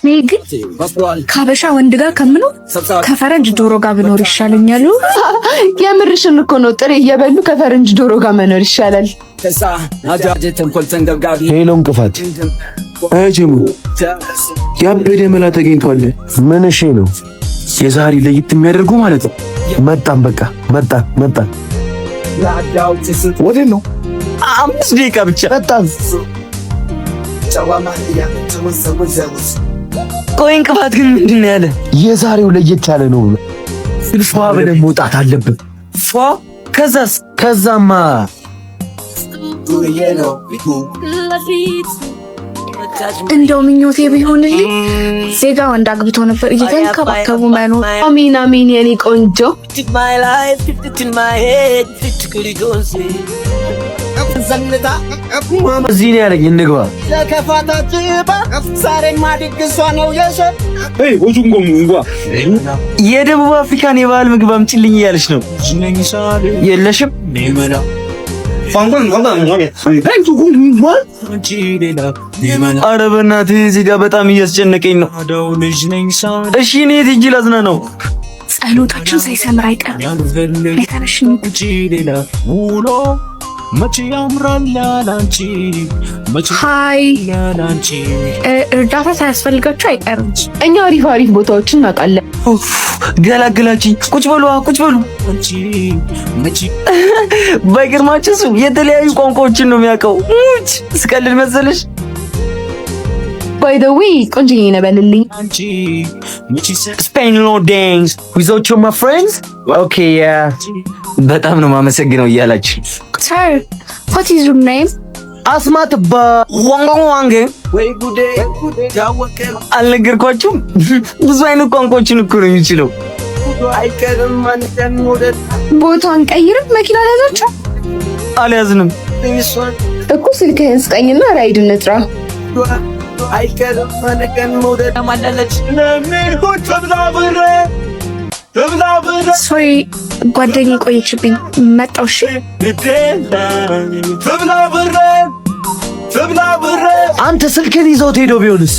እኔ ግን ከሀበሻ ወንድ ጋር ከምኖር ከፈረንጅ ዶሮ ጋር ብኖር ይሻለኛል። የምርሽን እኮ ነው። ጥሬ እየበሉ ከፈረንጅ ዶሮ ጋር መኖር ይሻላል። Hello እንቅፋት አጅሙ ያበደ መላ ተገኝቷል። ምን እሺ ነው? የዛሬ ለየት የሚያደርገው ማለት ነው። መጣን፣ በቃ መጣን መጣን። ወዴት ነው? 5 ደቂቃ ብቻ። መጣን። ቆይ እንቅፋት ግን ምንድን ነው ያለ? የዛሬው ለየት ያለ ነው። ፏ ብለን መውጣት አለብን። ፏ ከዛስ? ከዛማ እንደው ምኞቴ ቢሆንልኝ ዜጋ ወንድ አግብቶ ነበር እየተንከባከቡ መኖር። አሜን አሜን፣ የኔ ቆንጆ። እዚህ ነው ያለኝ። እንግባ። የደቡብ አፍሪካን የባህል ምግብ አምጪልኝ እያለች ነው። የለሽም? አረ በእናትህ እዚህ ጋር በጣም እያስጨነቀኝ ነው። እሺ እኔ የት ሂጅ ላዝናናው? ጸሎታችን ሳይሰምር አይቀርም። የተነሽ Hi፣ እርዳታ ሳያስፈልጋችሁ አይቀርም። እኛ አሪፍ አሪፍ ቦታዎችን እናውቃለን። ገላገላችኝ። ቁጭ በሉ ቁጭ በሉ። ባይገርማችሁ እሱ የተለያዩ ቋንቋዎችን ነው የሚያውቀው። ሙች ስቀልድ መሰለሽ። By the way ቆንጆዬ ነህ በልልኝ። ስፔን ሎ ዳንስ Without you, my friends? Okay, yeah. በጣም ነው የማመሰግነው እያላችሁ። Sir, what is your name? አስማት ዋንግ አልነገርኳችሁም? ብዙ አይነት ቋንቋዎችን እኮ ነው የሚችለው። ቦታን ቀይርም መኪና አልያዛችሁ? አልያዝንም። እኮ ስልክህን ስጠኝና ራይድ እንጥራ። Sorry ጓደኛዬ ቆየችብኝ። መጣው። እሺ። አንተ ስልክህን ይዘውት ሄዶ ቢሆንስ?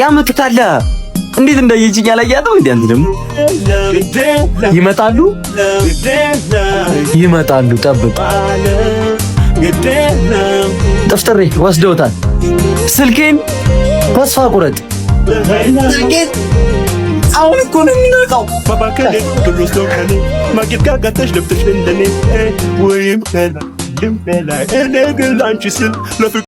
ያመጡታል። እንዴት እንዳየችኝ አላያትም? እንዴ አንተ ደግሞ ይመጣሉ ይመጣሉ፣ ጠብቅ። ጥፍጥሬ ወስደውታል። ስልኬን ተስፋ ቁረጥ። አሁን እኮ ነው የሚነቃው።